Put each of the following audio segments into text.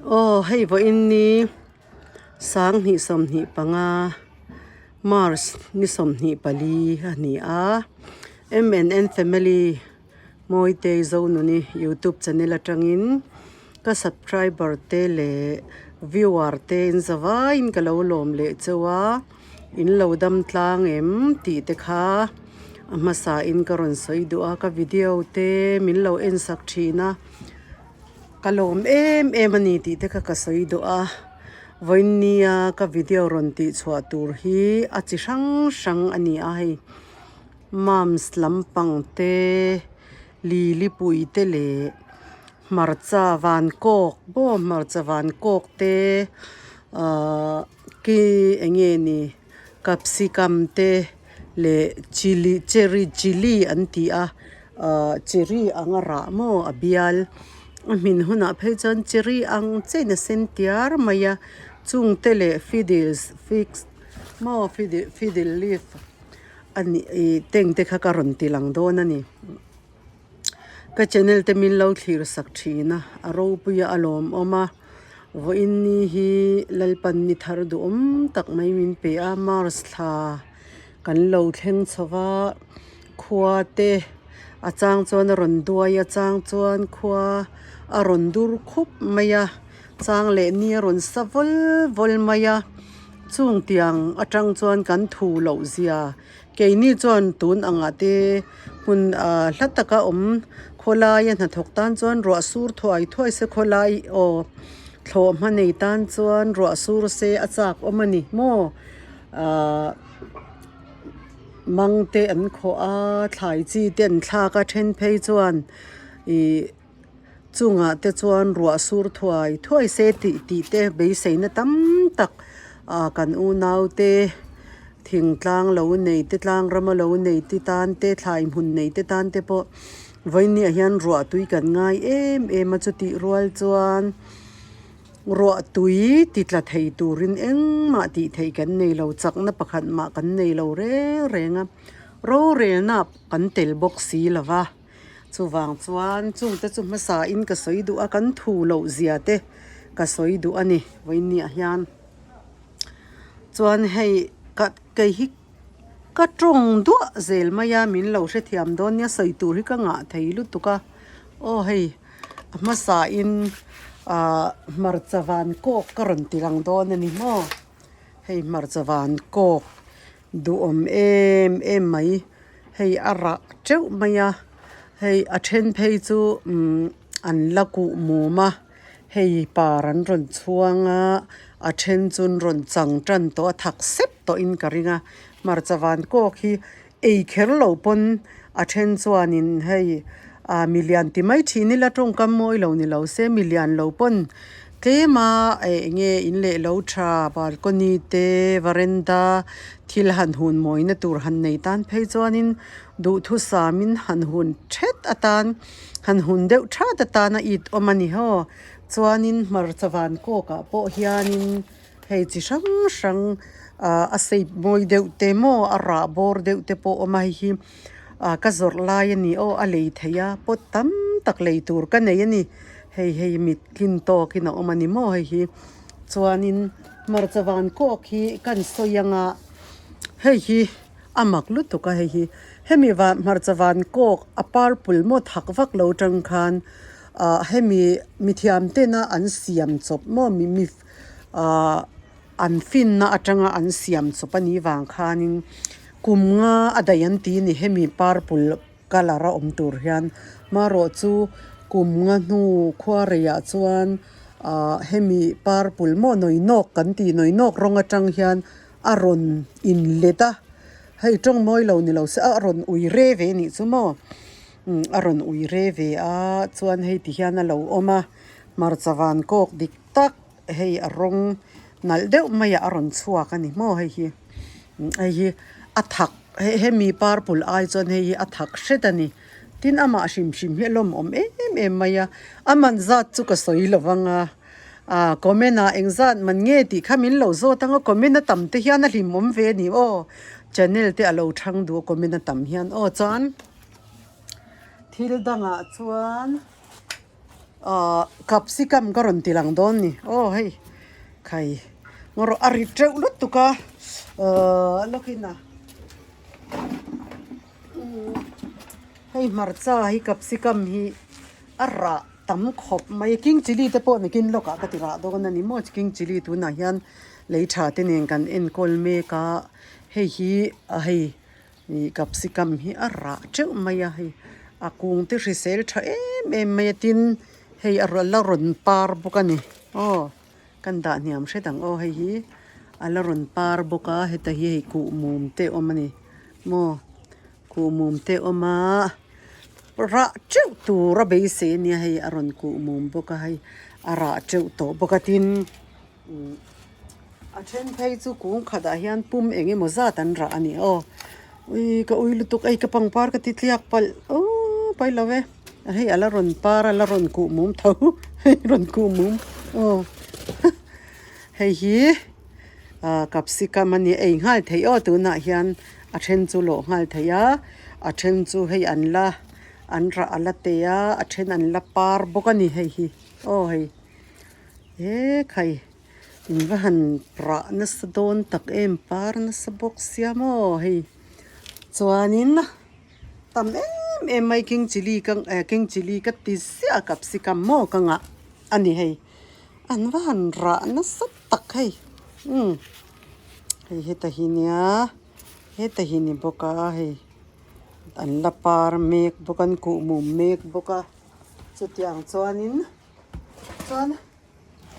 Aw hei vawiin ni sanghnih 25 March ni 24 a ni a M and N family Mawitei Zonuni youtube channel atangin ka subscriber te leh viewer te in zavaiin ka lo lawm leh cheu a in lo dam tlang em tih te kha a hmasa in ka rawn sawi duh a ka video te min lo en sak thin a. Ka lawm em em a ni tih te kha ka sawi duh a, vawinia ka video rawn tih chhuah tur hi a chi hrang hrang a ni a hei mams lampang te lilipui te leh hmarcha van kawk maw hmarcha van kawk te ahh ki eng nge ni capsicum te leh chilli cherry chilli an ti a. Ahh cherry ang a rah maw a bial a hmin hunah phei chuan cherry ang chiahin a sen tiar mai a chung te leh fiddles fix maw fiddle fiddle leaf a nih ih teng te kha ka rawn ti lang dawn a ni ka channel te min lo thlir sak thin a a ropui a a lawmawm a vawiin ni hi Lalpan ni thar duhawm tak mai min pe a March thla kan lo thleng chho va. Khua te a chang chuan a rawn duai a chang chuan khua a rawn dur khup mai a chang leh ni a rawn sa vawl vawl mai a chung tiang atang chuan kan thu loh zia keini chuan tun angah te hmun ah hla taka awm khawlaia hnathawk tan chuan ruah sur thuai thuai se khawlai aw thlawh hma nei tan chuan ruah sur se a chak awm a ni maw ahh. Mang te an khawh a thlai chi te an thlak a then phei chuan ih chungah te chuan ruah sur thuai thuai se tih tih te beiseina tam tak ah kan unau te thingtlang lo nei te tlang rama lo nei te tan te thlai hmun nei te tan te pawh vawinia hian ruah tui kan ngai em em a chutih rual chuan. Ruah tui ti tla thei turin engmah tih theih kan nei lo, chakna pakhat mah kan nei lo reng reng a, rorelna kan tel bawk si lo va, chuvang chuan chungte chu hmasa in ka sawi duh a, kan thu loh zia te ka sawi duh a ni vawinia hian. Chuan hei ka kei hi ka tawng duah zel mai a, min lo hrethiam dawn nia sawi tur hi ka ngah thei lutuk a, aw hei. A hmasain ahh hmarcha van kawk ka rawn ti lang dawn a ni maw hei hmarcha van kawk duhawm em em mai hei a rah teuh mai a hei a then phei chu umm an la kuh mum a hei par an rawn chhuang a a then chu an rawn chang tan tawh a thak sep tawhin ka ring a hmarcha van kawk hi Ei kher lo pawn a then chuanin hei ah milian ti mai thin ila tawngkam mawi lo ni lo se milian lo pawn tlem a eng nge in leh lo tha balcony te varanda thil han hun mawina tur han nei tan phei chuanin duhthusam in han hun thet atan han hun deuh that atan a it awm a ni haw chuanin hmarcha van kawk ah pawh hianin. Hei chi hrang hrang ah a shape mawi deuh te maw a rah bawr deuh te pawh a awm a hei hi ah ka zawrh lai a ni aw a lei theih a pot tam tak lei tur ka nei a ni hei hei mit tlin tawk in a awm a ni maw hei hi chuanin hmarcha van kawk hi kan sawi ang a hei hi a mak lutuk a hei hi hemi van hmarcha van kawk a purple maw thak vak lo tang khan ah hemi mithiam tena an siam chawp maw mi. Ahh an finna atanga an siam chawp a nih vang khanin kum nga a daih an ti a ni hemi purple colour a awm tur hian marawh chu kum nga hnu khuareiah chuan ahh hemi purple maw nawi nawk kan tih nawi nawk rawng atang hian a rawn in let a hei tawng mawi lo ni lo se a rawn ui re ve anih chu maw umm a rawn ui re ve a chuan hei ti hian a lo awm a hmarcha van kawk dik. Tak hei a rawng nalh deuh mai ah a rawn chhuak a ni maw hei hi hei hi a thak hemi purple ai chuan hei hi a thak hret a ni tin amah hrim hrim hi a lawmawm em em mai a a man zat chu ka sawi lo vang a ah comment ah engzat man nge tih kha min lo zawt ang a comment a tam te hian a hlimawm ve a ni aw channel te a lo thang duh a comment a tam hian aw chuan thil dangah chuan. Ahh capsicum ka rawn ti lang dawn ni aw hei khai ngaw rawh a rit teuh lutuk a ahh lawkin a hei hmarcha hi capsicum hi a rah tam khawp mai king chilli te pawh nakin lawkah ka ti rah dawn a ni maw king chilli tunah hian lei tha te nen kan enkawl mek a hei hi a hei. Ih capsicum hi a rah teuh mai a hei a kung te hrisel tha em em mai a tin hei a la rawn par bawk a ni aw kan dah hniam hret ang aw hei hi a la rawn par bawk a heta hi hei kuhmum te a awm a ni maw kuhmum te a awm a rah teuh tur a beisei a nia hei a rawn kuhmum bawk a hei a rah teuh tawh bawk a tin. A then phei chu kung khatah hian pum eng emaw zat an rah a ni aw ui ka ui lutuk ei ka pangpar ka ti tliak palh aww pai lo e hei a la rawn par a la rawn kuh mum tho hei rawn kuh mum aw hei hi ah capsicum a ni ei nghal theih aw tunah hian a then chu lawh nghal theih a a then chu hei an la an rah a la te a a then an la par bawk a ni hei hi aw hei. He khai in va han rah nasa dawn tak em par nasa bawk sia maw hei chuanin tam em em mai king chilli ka eh king chilli ka ti ziah a capsicum maw ka ngah a ni hei an va han rah nasa tak hei umm hei heta hi nia heta hi ni bawk a hei an la par mek bawk a an kuhmum mek bawk a chutiang chuanin. Chuan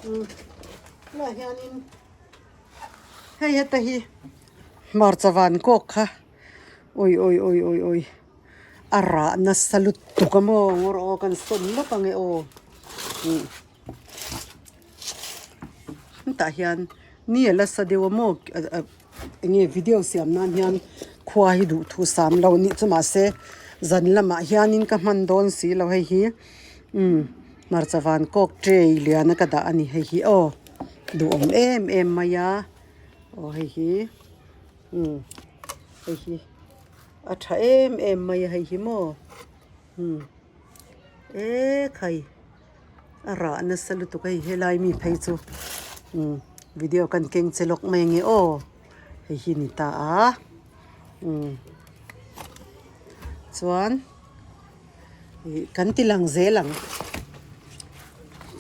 tunah hianin hei heta hi hmarcha van kawk kha awi awi awi awi awi a rah nasa lutuk a maw ngawr aw kan sawm lawk ang e aw hetah hian ni a la sa deuh a maw eng nge video siam nan hian khua hi duhthu sam lo anih chu mahse zan lamah hianin ka hman dawn si lo hei hi umm hmarcha van kawk tray lian a ka dah a ni hei hi aw duhawm em em mai a aw hei hi umm hei hi a tha em em mai a hei hi maw umm ekhai. A rah nasa lutuk a hei helai mi phei chu umm video kan keng che lawk mai ange aw hei hi ni ta a umm chuan ih kan ti lang zel ang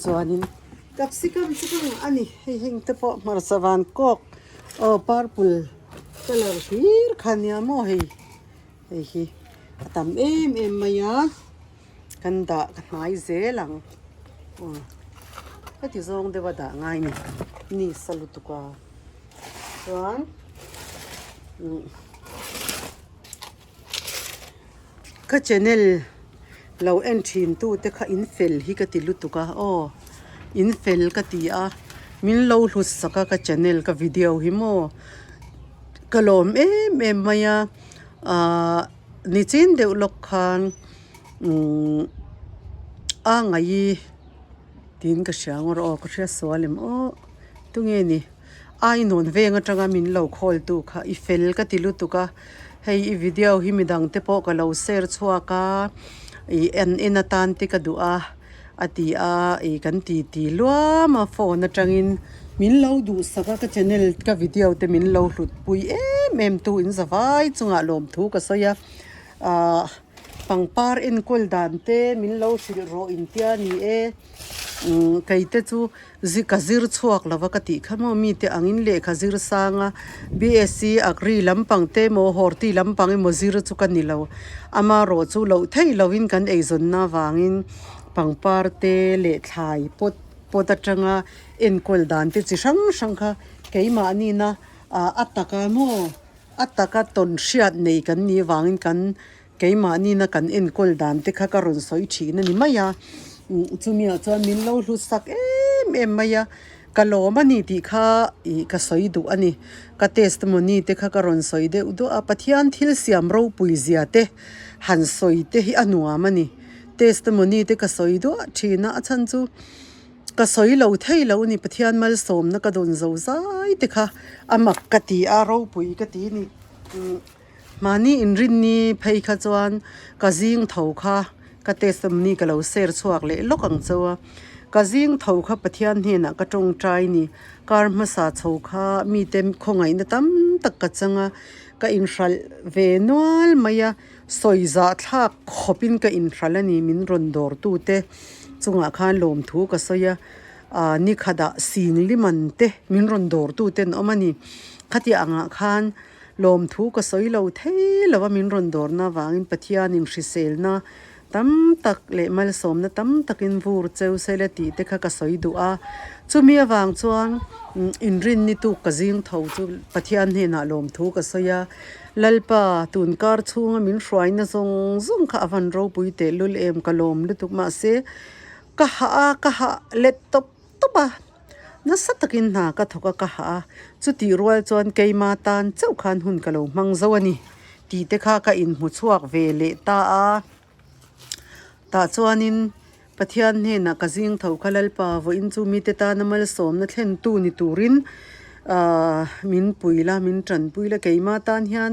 chuanin capsicum chu ka ngah a ni hei heng te pawh hmarcha van kawk aw purple colour hlir kha nia maw hei hei hi a tam em em mai a. Kan dah ka hnai zel ang aw heti zawng deuh a dah ngai ni ni sa lutuk a chuan umm ka channel lo en thin tu te kha in fel hi ka ti lutuk a aw in fel ka ti a min lo hlut sak a ka channel ka video hi maw ka lawm em em mai a ahh nichin deuh lawk khan. Umm a ngaih tiin ka hria ang erawh aw ka hria sual em aw tunge ni ainawn veng atanga min lo call tu kha i fel ka ti lutuk a hei i video hi midang te pawh ka lo share chhuak a ih en en atan te ka duh a a ti a ih kan ti ti luam a phone atangin min lo duhsak a ka channel ka video te min lo hlut pui em em tu in zavai chungah lawmthu ka sawi a ahh. Pangpar enkawl dan te min lo hrilh rawh intia ni e umm kei te chu zi ka zir chhuak lo va ka tih kha maw mite angin lehkha zir sang a BSc agri lampang te emaw horti lampang emaw zir chu ka ni lo amarawh chu loh theih lovin kan eizawnna avangin pangpar te leh thlai pawt pawt atanga enkawl dan te chi hrang hrang kha keimahni na ah a taka maw. A taka tawn hriat nei kan nih vangin kan keimahni na kan enkawl dan te kha ka rawn sawi thin a ni mai a, chumiah chuan min lo hlut sak em em mai a, ka lawm a ni tih kha ih ka sawi duh a ni, ka testimony te kha ka rawn sawi deuh duah a, Pathian thil siam ropui zia te han sawi te hi a nuam a ni, testimony te ka sawi duah thin a, a chhan chu. Ka sawi lo thei lo ni Pathian malsawmna ka dawn zo zai te kha a mak ka ti a ropui ka ti ni. Mahni inrinni phei kha chuan ka zing tho kha Ka testimony ka lo share chhuak leh lawk ang chauh a. Ka zing tho kha Pathian hnenah ka tawngtai ni. Kar hmasa chho kha mite khawngaihna tam tak ka chang a, ka inhralh ve nual mai a, sawi zah thlak khawpin ka inhralh a ni min rawn dawr tute chungah khan lawmthu ka sawi a, ah ni khatah sing liman te min rawn dawr tute an awm a ni. Khatiang angah khan lawmthu ka sawi lo thei lo a min rawn dawrna avangin Pathianin hriselna Tam tak leh malsawmna tam takin vur cheu sela tih te kha ka sawi duh a. Chumi avang chuan inrinni tuk ka zing tho chu Pathian hnenah lawmthu ka sawi a, Lalpa tunkar chhunga min hruaina zawng zawng kha a van ropui tehlul em ka lawm lutuk mahse ka hah a, ka hah let tawp tawp a. Nasa takin hna ka thawk a ka hah a, chutih rual chuan keima tan chauh khan hun ka lo hmang zo a ni tih te kha ka inhmu chhuak ve leh ta a. Tah chuanin Pathian hnenah ka zing tho kha Lalpa vawiin chu mite tana malsawmna thlentu ni turin aah min pui la, min tanpui la, keima tan hian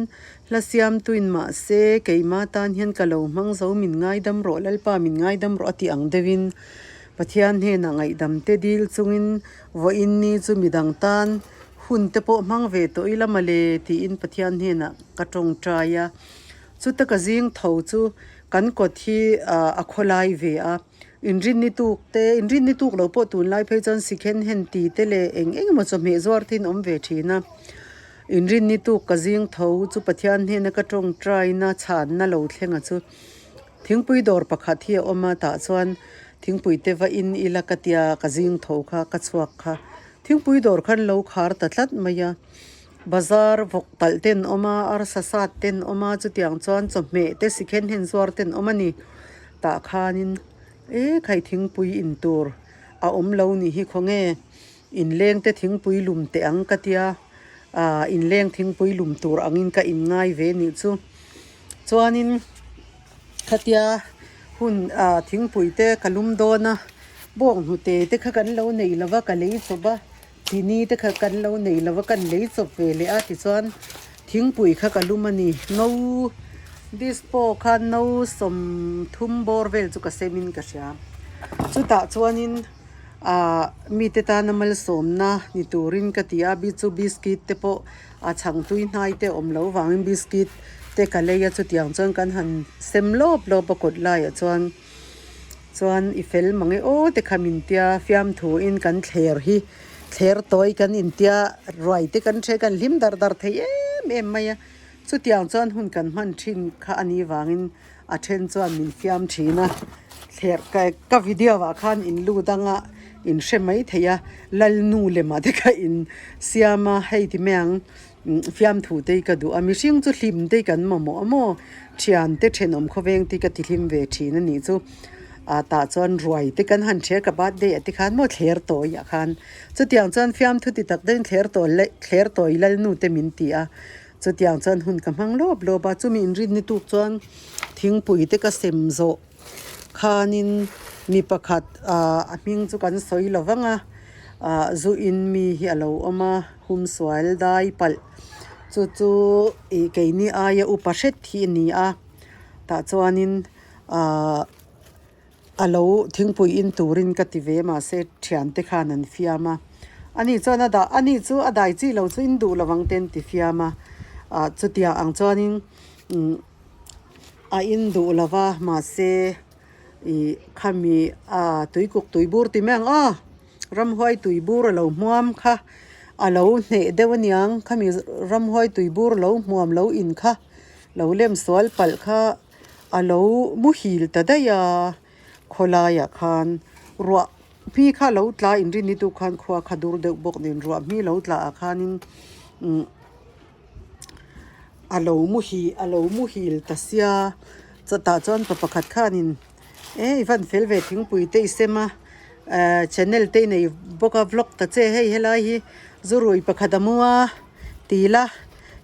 hla siamtuin mahse keima tan hian ka lo hmang zo min ngaidam rawh Lalpa min ngaidam rawh a tih ang deuhin Pathian hnenah ngaihdam te dil chungin vawiin ni chu midang tan hun te pawh hmang ve tawh ila mawle tiin Pathian hnenah ka tawngtai a. Chuta ka zing tho chu kan kawt hi a khawlai ve a, inrinni tuk te, inrinni tuk lo pawh tunlai phei chuan sikhen hen ti te leh eng eng emaw chawhmeh zuar te in awm ve thin a. Inrinni tuk ka zing tho chu Pathian hnena ka tawngtaina chhanna lo thlenga chu. Thingpui dawr pakhat hi a awm a tah chuan thingpui te va in ila ka tia ka zing tho kha ka chhuak kha thingpui dawr khan lo khar ta tlat mai a bazar vawk talh te an awm a arsa sat te an awm a chutiang chuan chawhmeh te sikhen hen zuar te an awm a ni tah khanin e khai thingpui in tur a awm lo nih hi khawnge inleng te thingpui lum teh ang ka tia ah inleng thingpui lum tur angin ka in ngai ve nih chu. Chuanin khatia hun ah thingpui te ka lum dawn a bawng hnute te kha kan lo nei lo va ka lei chawp a chini te kha kan lo nei lo va kan lei chawp ve leh a tichuan thingpui kha ka lum a ni no dispo kha no sawmthum bawr vel chu ka sem in ka hria chutah chuanin ah mite tana malsawmna ni turin ka ti a chu biscuit te pawh. A chhang tui hnai te awm loh vangin biscuit te ka lei a chutiang chuan kan han sem lawp lawp a kawt laiah chuan chuan i fel mang e aw te kha min tia fiamthu in kan thler hi thler tawi kan intia ruai te kan hre kan hlim dar dar thei em em mai a chutiang chuan hun kan hman thin kha a nih vangin a then chuan min fiam thin a thler ka video ah khan in lut anga in hre mai thei a lalnu lemah te kha in siam a hei ti mai ang fiamthu te hi ka duh a mihring chu hlim te hi kan mamawh a maw thian te thenawm khawveng te hi ka ti hlim ve thin a nih chu ah tah chuan ruai te kan han ṭhe ka birthday ah te khan maw thler tawi ah khan chutiang chuan fiamthu ti tak deuhin thler tawi leh thler tawi lalnu te min ti a. Chutiang chuan hun ka hmang lawp lawp a, chumi inrinni tuk chuan thingpui te ka sem zawh khanin mi pakhat ah a hming chu kan sawi lo vang a, ah zu in mi hi a lo awm a, humsual dai palh chu chu ih keini aia upa hret hi a ni a, tah chuanin ah. A lo thingpui in turin ka ti ve mahse thiante khan an fiam a, ani chuan a dah ani chu a dai chi lo chu in duh lo ang te an ti fiam a, ah chutiang ang chuanin umm a in duh lo va mahse ih khami ah tuikuk tuibur ti mai ang aw ramhuai tuibur a lo hmuam kha a lo hneh deuh aniang khami ramhuai tuibur lo hmuam lo in kha lo lem sual palh kha. A lo muhil ta daih a, khawlaiah khan ruah hmi kha a lo tla inrin ni tu khan khua kha dur deuh bawk nen ruah hmi lo tla ah khanin umm a lo muhi a lo muhil ta sia chutah chuan pa pakhat khanin e i van fel ve thingpui te i sem a ehh channel te i nei bawk a vlog ta che hei helai hi zurui pakhat a mu a. Ti la,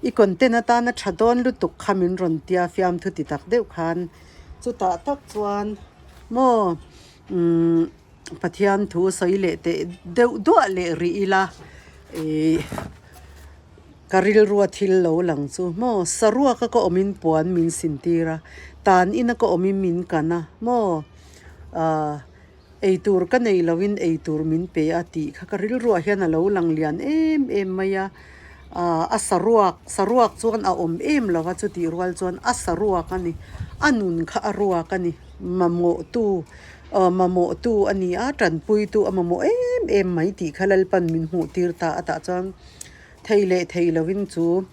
i content atana tha dawn lutuk kha min rawn tia fiamthu ti tak deuh khan chutah tak chuan maw umm Pathian thu sawi leh teh deuh duah leh rih ila ih ka rilrua thil lo lang chu maw saruaka ka awmin puan min sin tir a. Tan ina ka awmin min kan a maw? Ahh eitur ka nei loin eitur min pe a tih kha ka rilruah hian a lo lang lian em em mai a. Ahh a saruak saruak chuan a awm em lo va chutih rual chuan a saruak a ni. A nun kha a ruak a ni. Mamawhtu aw mamawhtu a ni a, tanpuitu a mamawh em em mai tih kha Lalpan min hmuh tir ta a tah chuan thei leh thei loin chu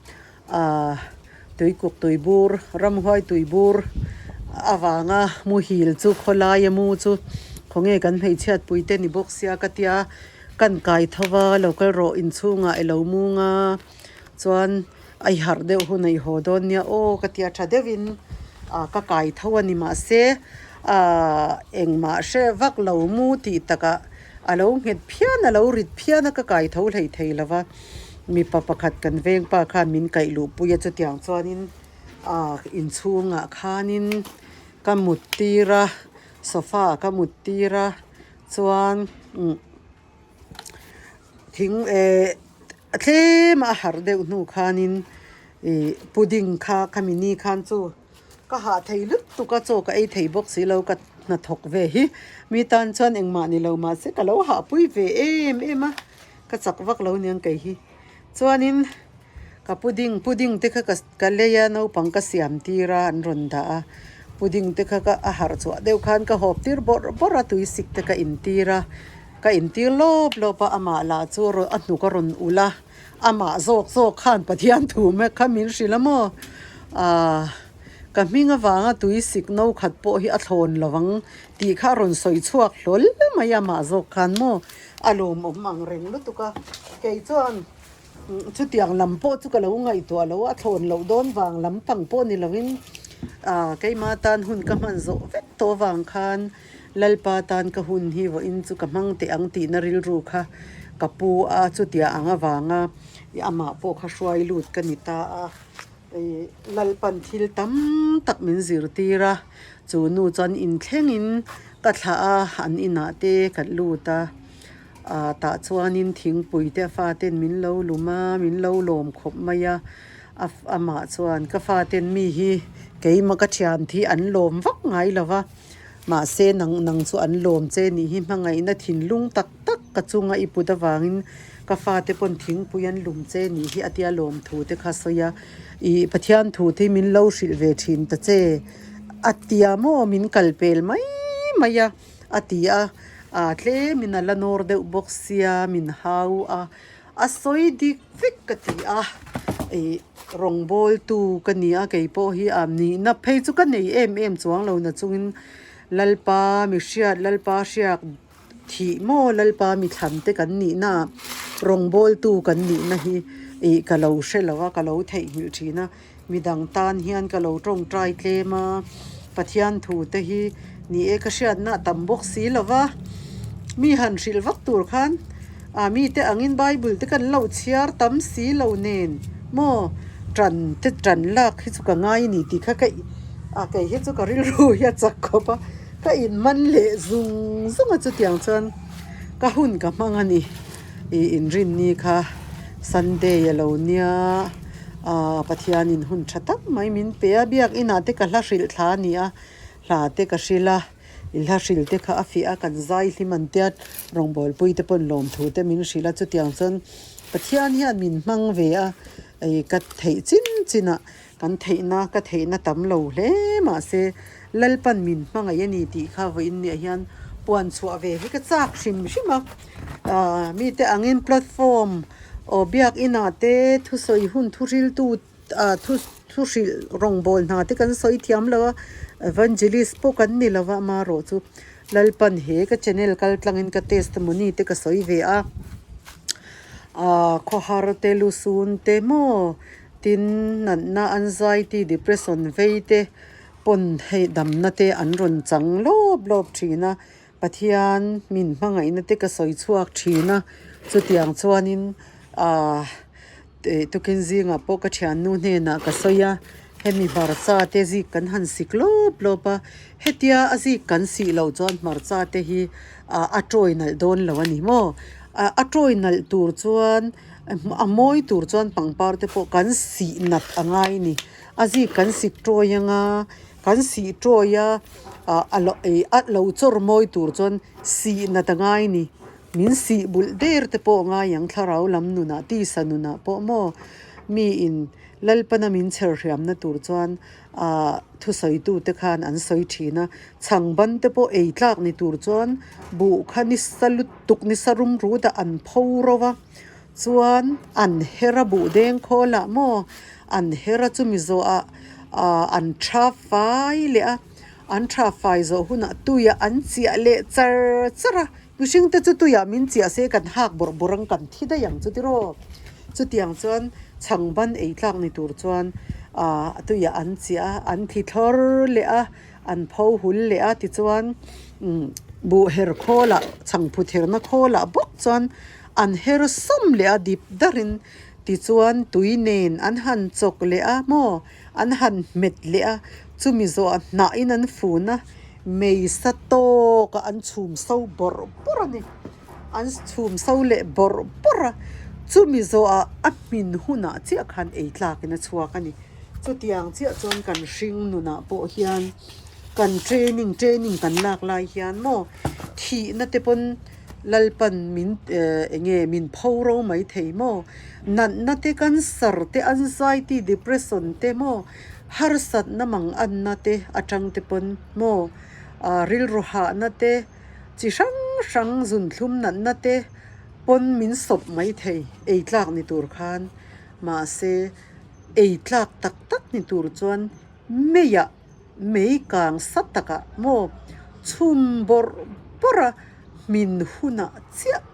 Ahh tuikuk tuibur ramhuai tuibur avanga muhil chu khawlaia mu chu khawnge kan hmeichhiat pui te ni bawk sia ka tia kan kai tho va lo kal rawh inchhungah i lo mung a chuan a i harh deuh hun a i haw dawn nia aw ka tia tha deuhin ah ka kai tho a ni mahse ahh engmah hre vak lo mu tih takah a lo nghet phian a lo rit phian a ka kai tho hlei thei lo va. Mipa pakhat kan veng pa khan min kaih luh pui a chutiang chuanin ah inchhungah khanin ka mut tir a sofa ah ka mut tir a chuan umm thing eh tlem a harh deuh hnu khanin ih pudding kha khami ni khan chu. Ka hah thei lutuk a, chaw ka ei thei bawk si lo ka hnathawk ve hi. Mi tan chuan engmah ni lo mahse ka lo hahpui ve em em a, ka chak vak lo aniang kei hi. Chuanin ka pudding pudding te kha ka lei a naupang ka siam tir a an rawn dah a, pudding te kha ka a harh chhuah deuh khan ka hawp tir bawrh bawrh a tuisik te ka intir a, ka intir lawp lawp a amah lah chu a hnuk a rawn ulh a. Amah zawk zawk khan Pathian thu mek kha min hrilh a maw? Aaa, ka hming avanga tui sik no khat pawh hi a thlawn lo ang tih kha a rawn sawi chhuak hlawl mai a, amah zawk khan maw? A lawmawm ang reng lutuk a, kei chuan chutiang lam pawh chu ka lo ngaihtuah lo a, thlawn loh dawn vang lampang pawh ni lovin aaa keima tan hun ka hman zawh vek tawh avang khan Lalpa tan ka hun hi vawiin chu ka hmang teh ang tihna rilru kha ka pu a, chutia ang avanga i amah pawh kha hruai lut ka ni ta a. I Lalpan thil tam tak min zirtir a, chu nu chuan inthlengin ka thlah a, an inah te kan lut a, ah tah chuanin thingpui te a faten min lo lum a, min lo lawm khawp mai a, amah chuan ka faten mi hi keimah ka thian thi an lawm vak ngai lo va. Mahse, nang nang chu an lawm che nih hi hmangaihna thinlung tak tak ka chunga i put avangin ka fate pawn thingpui an lum che nih hi a tia lawm thu te kha sawi a, ih Pathian thu te hi min lo hrilh ve thin ta che a tia maw min kal pel mai mai a a ti a, ah tlemin a la nawr deuh bawk sia min hau a. A sawi dik vek ka ti a, ih rawngbawltu ka ni a, kei pawh hi a nihna phei chu ka nei em em chuang lo na chungin Lalpa mi hriat, Lalpa hriak thih maw Lalpa mi thlan te kan nihna ah rawngbawltu kan nihna hi ih ka lo hre lo a, ka lo theihnghilh thin a, midang tan hian ka lo tawngtai tlem a, Pathian thu te hi ni e ka hriatna a tam bawk si lo va, mi han hrilh vak tur khan ah mite angin bible te kan lo chhiar tam si lo nen maw tan te tan lak hi chu ka ngai a ni tih kha ka ah kei hi chu ka rilru hi a chak khawp a, ka inman leh zung zung a chutiang chuan ka hun ka hmang a ni ih inrinni kha sunday a lo nia. Aaa Pathianin hun tha tak mai min pe a, biak inah te ka hla hrilh thla a ni a, hla te ka hrilh a, i hla hrilh te kha a fiah a, kan zai hlim an tia rawngbawlpui te pawhin lawmthu te min hrilh a, chutiang chuan Pathian hian min hmang ve a, ih ka theih chin chin ah kan theihna ka theihna tam lo hle mahse Lalpan min hmangaih a ni tih kha vawiin niah hian puan chhuah ve hi ka chak hrim hrim a, aaa mite angin platform. Aw biak inah te thusawi hun thu hriltu ah thu thu hrilh rawngbâwl hna te kan sawi thiam lo a, evangelist pawh kan ni lo va amaherawh chu Lalpan he ka channel kal tlangin ka testimony te ka sawi ve a, ah khawhar te lusun te maw tin natna anxiety depression vei te pawn hei damna te an rawn chang lawp lawp thin a. Pathian min hmangaihna te ka sawi chhuak thin a, chutiang chuanin aah tukin zingah pawh ka thiannu hnenah ka sawi a, hemi hmarcha te zik kan han sik lawp lawp a, hetia a zik kan sih loh chuan hmarcha te hi ah a tawi nalh dawn lo a ni maw? A tawi nalh tur chuan a mawi tur chuan pangpar te pawh kan sih nat a ngai a ni, a zik kan sik tawi anga. Kan sih tawi a, ah a lo ih a lo chawr mawi tur chuan sih nat a ngai ni. Min sih bulh der te pawh a ngai ang thlarau lam nunah tisa nunah pawh maw miin Lalpana min chher hriamna tur chuan ah thusawitu te khan an sawi thin a. Chhang ban te pawh ei tlak ni tur chuan buh kha nisa lutuk nisa rum rut ah an pho ro va. Chuan an her a buh deng khawl ah maw an her a chumi zawh ah ah an tha fai leh a, an tha fai zawh hunah tuiah an chiah leh char char a, mihring te chu tuiah min chiah se kan hak bawrh bawrh ang kan thi daih ang chu tiraw. Chutiang chuan chhang ban ei tlak ni tur chuan ah tuiah an chiah a, an thi thlawr leh a, an pho hul leh a tichuan umm buh her khawl ah chhang phut herna khawl ah bawk chuan An her sawm leh a dip darin tichuan tui nen an han chawk leh a maw, an han hmet leh a, chumi zawh hnahin an fun a, meisa tawkah an chhum so bawrh bawrh a ni. An chhum so leh bawrh bawrh a, chumi zawhah a hmin hunah chiah khan ei tlakin a chhuak a ni. Chutiang chiah chuan kan hring nunah pawh hian kan training training kan lak lai hian maw thihna te pawn Lalpan min eng nge min pho ro mai thei maw? Natna te cancer te anxiety depression te maw harsatna mang anna te atang te pawn maw ah rilru hahna te chi hrang hrang zunthlum natna te pawn min sawp mai thei ei tlak ni tur khan mahse ei tlak tak tak ni tur chuan meiah Mei kang sa takah maw chhum bawrh bawrh a hmin hunah chiah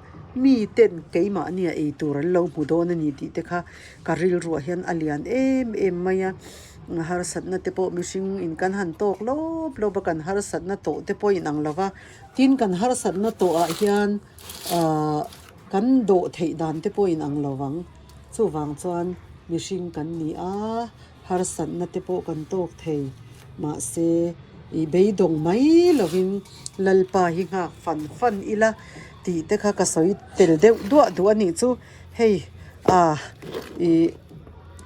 mi ten keimahnia ei tur an lo hmu dawn a ni tih te kha ka rilruah hian a lian em em mai a. Harsatna te pawh mihring in kan han tawk lawp lawp a kan harsatna tawh te pawh inang lo va, tin kan harsatna tawhah hian ahh kan dawh theih dan te pawh inang lo vang. Chuvang chuan mihring kan ni a. Harsatna te pawh kan tawk thei. Mahse, i beidawng mai lovin Lalpa hi nghak fan fan ila tih te kha ka sawi tel deuh duah duh a nih chu. Hei ah ih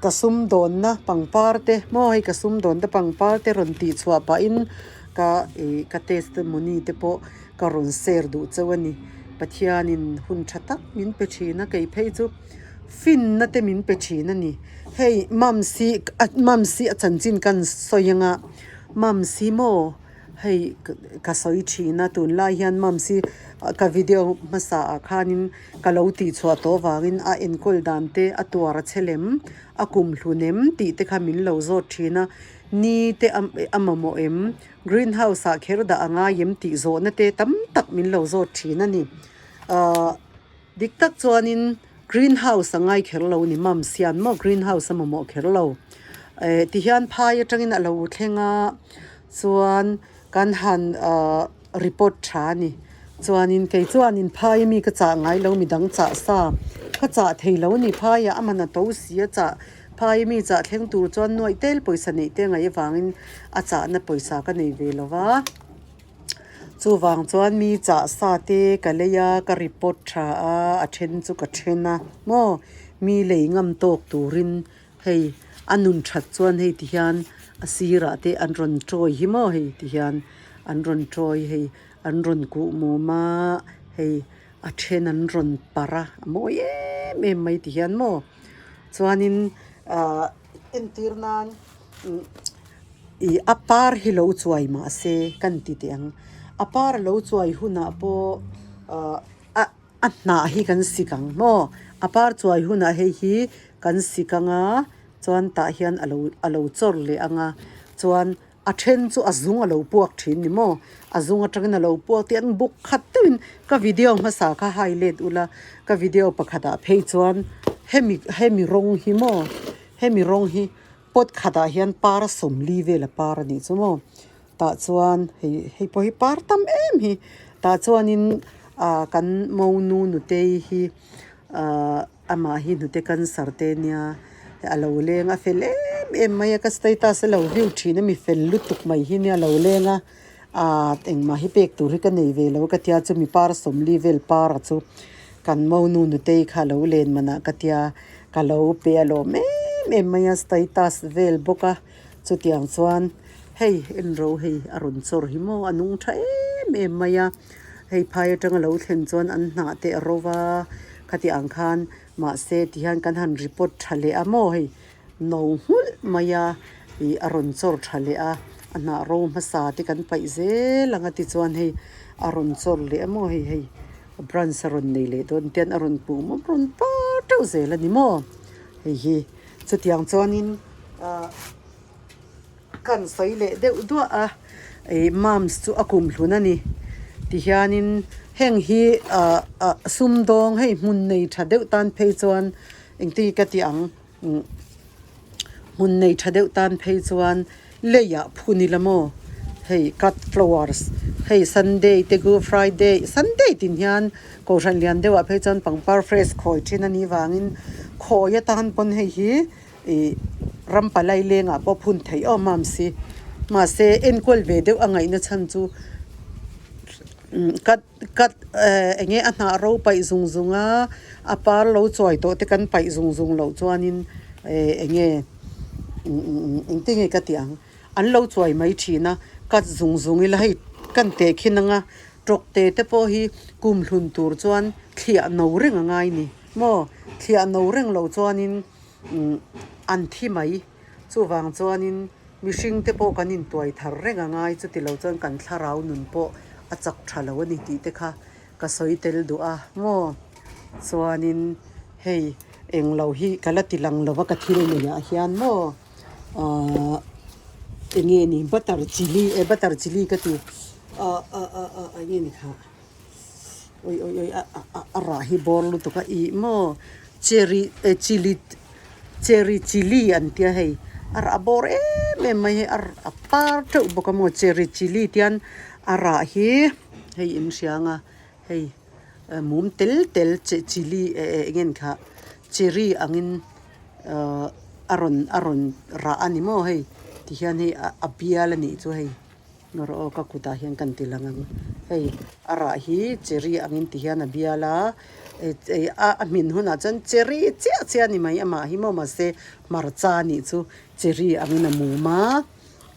ka sumdawnna pangpar te maw hei ka sumdawnna pangpar te rawn tih chhuah pahin ka ih ka testimony te pawh ka rawn share duh chauh a ni. Pathianin hun tha tak min pe thin a kei phei chu. Finna te min pe thin a ni. Hei Mamsi Mamsi a chanchin kan sawi anga Mamsi maw hei ka sawi thin a tunlai hian Mamsi ka video hmasa ah khanin ka lo tih chhuah tawh avangin a enkawl dan te a tuar a che lem a kum hlun em tih te kha min lo zawt thin a ni te a mamawh em green house ah kher dah a ngai em tih zawhna te tam tak min lo zawt thin a ni ahh. Dik tak chuanin green house a ngai kher lo ni mam sian maw green house a mamawh kher lo eh tihian phai atangin a lo thleng a chuan kan han ah report tha a ni chuanin kei chuanin phai ami ka chah ngai lo midang chah sa ka chah thei lo a ni phaiah a man a to si a chah phai ami chah thleng tur chuan nuaih tel pawisa neih te ngaih avangin a chahna pawisa ka nei ve lo va. Chuvang chuan mi chah sa te ka lei a, ka report tha a, a then chu ka then a maw mi lei ngam tawk turin hei a nun that chuan hei ti hian a sirah te an rawn tawi hi maw hei ti hian an rawn tawi hei an rawn kuh mum a hei a then an rawn parh a a mawi em em mai ti hian maw chuanin ahh entir nan umm. Ih a par hi lo chuai mah se kan ti teh ang. A par a lo chuai hunah pawh ah a a hnah hi kan sik ang maw? A par chuai hunah hei hi kan sik ang a chuan tah hian a lo a lo chawr leh ang a chuan a then chu a zung a lo puak thin ni maw? A zung atangin a lo puak tih an buk khat deuhin ka video hmasa kha hai let ula ka video pakhatah phei chuan hemi hemi rawng hi maw hemi rawng hi Pot khatah hian par 40 vel a par a nih chu maw tah chuan hei hei pawh hi par tam em hi tah chuanin ah kan monu nutei hi ah amah hi hnute cancer te ania a lo leng a fel em em mai a ka status a lo view thin a mi fel lutuk mai hi nia a lo leng a ah engmah hi pek tur hi ka nei ve lo ka tia chumi par 40 vel par chu kan monu nutei kha a lo len manah ka tia. Ka lo pe a lawm em em mai a status vel bawk a chutiang chuan Hei enro hei a rawn chawr hi maw a nung tha em em mai a, hei phai atanga lo thlen chuan an hnah te a ro va, khati ang khan mahse tihian kan han report tha leh a maw hei no nghulh mai a ih a rawn chawr tha leh a, a hnah ro hmasa te kan paih zel ang a tichuan hei a rawn chawr leh a maw hei hei branch a rawn nei leh dawn tian a rawn pum a rawn par teuh zel a ni maw hei hi chutiang chuanin ah. Kan sawi leh deuh duah a, ih mams chu a kum hlun a ni. Tihianin heng hi ah ah sumdawng hei hmun nei tha deuh tan phei chuan engtin ka ti ang umm hmun nei tha deuh tan phei chuan leiah phun ila maw hei cut flowers hei sunday te good friday sunday tin hian kohhran lian deuhah phei chuan pangpar fresh khawi thin a nih vangin khawi atan pawn hei hi. Ih ram palai lengah pawh phun theih awm am si. Mahse enkawl ve deuh a ngaihna chhan chu cut cut eh eng nge a hnah ro paih zung zung a, a par lo chuai tawh te kan paih zung zung loh chuanin eh eng nge engtin nge ka tih ang an lo chuai mai thin a, cut zung zung ila hei kan teh khin anga tawk te te pawh hi kum hlun tur chuan thliah no reng a ngai ni maw thliah no reng loh chuanin. Umm an thi mai. Chuvang chuanin mihring te pawh kan intuai thar reng a ngai, chuti lo chuan kan thlarau nun pawh a chak tha lo a ni tih te kha ka sawi tel duh a maw. Chuanin hei englo hi ka la ti lang lo va ka thil neiah hian maw ahh enge ni butter chilli eh butter chilli ka ti ah ah ah ah enge ni kha. Oi oi oi a a rah hi bawr lutuk a ih maw cherry eh chilli cherry chilli an tia hei a rah bawr em em mai hei a par teuh bawk a maw cherry chilli tian a rah hi hei in hria ang a hei mum tel tel chilli eh eh eng nge kha cherry angin ahh a rawn a rawn rah a ni maw hei tihian hei a bial a nih chu hei. Nawr aw ka kutah hian kan ti lang ang hei a rah hi cherry angin ti hian a bial a a hmin hunah chuan cherry chiah chiah a ni mai amah hi maw mahse hmarcha a nih chu cherry angin a mum a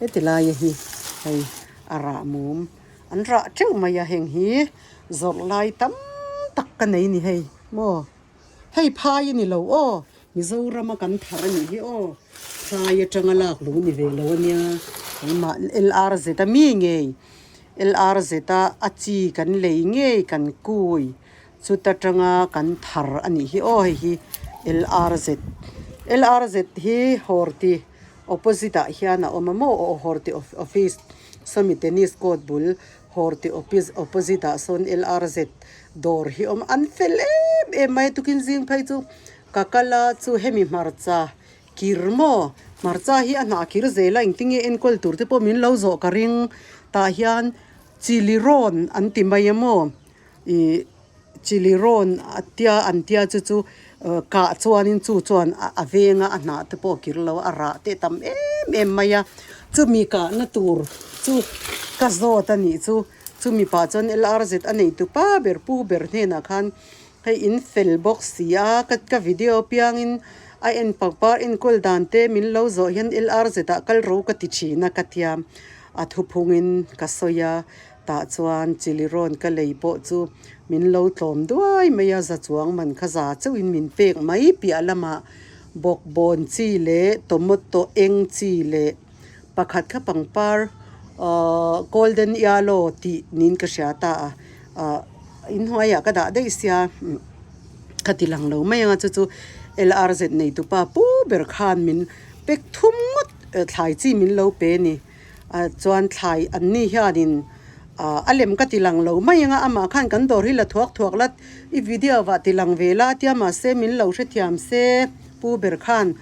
heti laia hi hei a rah mum an rah teuh mai a heng hi zawrh lai tam tak ka nei a ni hei maw hei phai a ni lo aw. Mizorama kan thar a nih hi aw, phai atanga lak lo ni ve lo a nia, keimah LRZ a mi ngei, LRZ a a chi kan lei ngei kan kui chuta tanga kan thar a nih hi aw hei hi LRZ, LRZ hi Horti opposite ah hian a awm a maw aw Horti office sawmi tennis court bul Horti opposite ah sawn LRZ dawr hi a awm a, an fel em em mai a tukin zing phei chu. Ka kal a chu hemi hmarcha kir maw? Hmarcha hi a hnah kir zel a engtin nge enkawl tur te pawh min lo zawh ka ring. Tah hian chili rawn an ti mai a maw? Ih chili rawn a tia an tia chu chu kah chuanin chu chuan a veng a a hnah te pawh a kir lo a a rah te tam em em mai a. Chumi kahna tur chu ka zawt a nih chu. Chumi pah chuan LRZ a neitu pa ber pu ber hnenah khan Hei in fel bawk si a, ka ka video piangin a en pangpar enkawl dan te min lo zawh hian LRZ ah kal ro ka ti thin a ka tia, a thuphungin ka sawi a, tah chuan chili rawn ka lei pawh chu min lo tlawm duai mai a, za chuang man kha za chauhin min pek mai piah lamah bawkbawn chi leh tomato eng chi leh pakhat kha pangpar ahh golden yellow tih niin ka hria ta a ahh inhnuaiah ka dah daih sia ka ti lang lo mai ang a chu chu LRZ nei tupa pu ber khan min pek thum ngawt thlai chi min lo pe a ni ah chuan thlai an ni hianin ah a lem ka ti lang lo mai ang a amah khan kan dawr hi la thuak thuak la i video vah ti lang ve la a tia mahse min lo hrethiam se pu ber khan.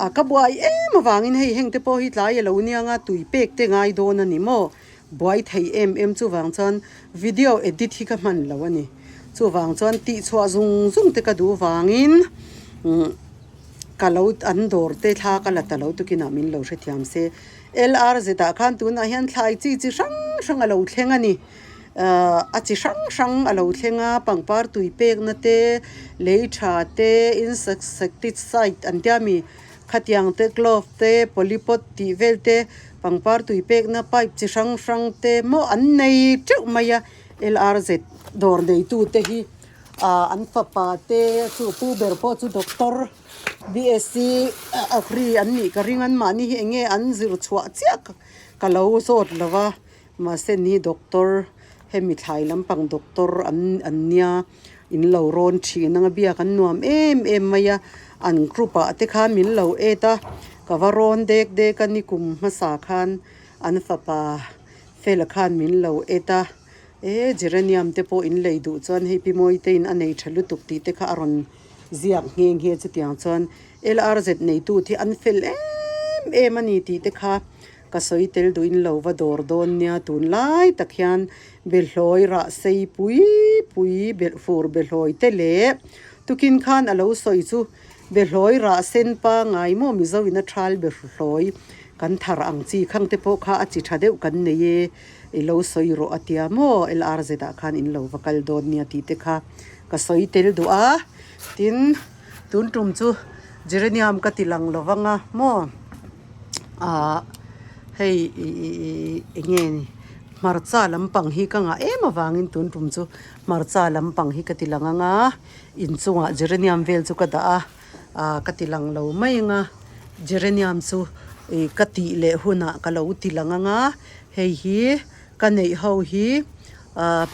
A ka buai em avangin hei heng te pawh hi tlai a lo niang a tui pek te ngai dawn a ni maw? Buai thei em em chuvang chuan video edit hi ka hman lo a ni. Chuvang chuan tihchhuah zung zung te ka duh vangin umm ka lo an dawr te thla ka la ta lo tukinah min lo hrethiam se. LRZ ah khan tunah hian thlai chi chi hrang hrang a lo thleng a ni. Ahh a chi hrang hrang a lo thleng a pangpar tui pekna te lei tha te insecticide an tia mi khatiang te glove te polypot tih vel te Pangpar tui pekna pipe chi hrang hrang te maw an nei teuh mai a lrz dawr neitu te hi ah an fapa te chu pu ber pawh chu doctor bsc agri an nih ka ring an mahni hi eng nge an zir chhuah chiah ka lo zawt lo va mahse ni doctor hemi thlai lampang doctor an an nia in lo rawn thin anga biak an nuam em em mai a an group ah te khan min lo add a ka va rawn dek dek a nikum hmasa khan an fapa fela khan min lo add a e geranium te pawh in lei duh chuan hei pi mawi te in a nei tha lutuk tih te kha a rawn ziak nghe nghe chutiang chuan lrz neitu te an fel em em a ni tih te kha ka sawi tel duh in lo va dawr dawn nia tunlai tak hian behlawi rah sei pui pui belh fur behlawi te leh tukin khan a lo sawi chu behlawi rah sen pangai maw mizo in a thal behlawi kan thar ang chi khang te pawh kha a chi tha deuh kan nei e i lo sawi rawh a tia maw lrz ah khan in lo va kal dawn nia tih te kha ka sawi tel duh a tin tun tum chu geranium ka ti lang lo vang a maw. Ahh hei ih eng nge ni hmarcha lampang hi ka ngah em avangin tun tum chu hmarcha lampang hi ka ti lang ang a inchungah geranium vel chu ka dah a ah ka ti lang lo mai ang a geranium chu ih ka tih leh hunah ka lo ti lang ang a hei hi ka neih ho hi ah.